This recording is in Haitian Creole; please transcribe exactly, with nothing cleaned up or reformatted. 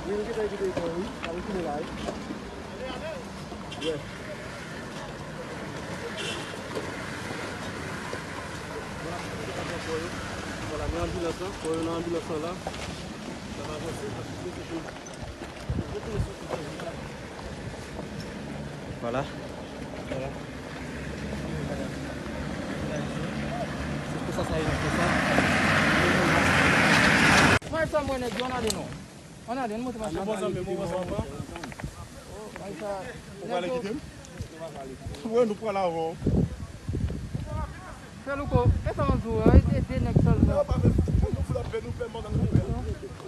Wi, nou gentan kite kò yo, wi. N ap retounen la, wi. Yeah. Vwala, nan anbilans lan, kò yo nan anbilans lan la. N ap avanse, n ap retounen sou, retounen sou kote la. Vwala. Vwala. Se konsa sa ye nan fè sa. Mwen sa mwen nèg yo, ann ale non. Ann ale, ann monte machin. Se bon zanmi m, ou wè sa w pran? Ou prale kite m? Ou prale kite m? Wè, nou pral avè w. Fè louko, e sa w di w, e de nèg sèlman. Nou pa fè, nou fè, nou fè, nou fè, nou fè.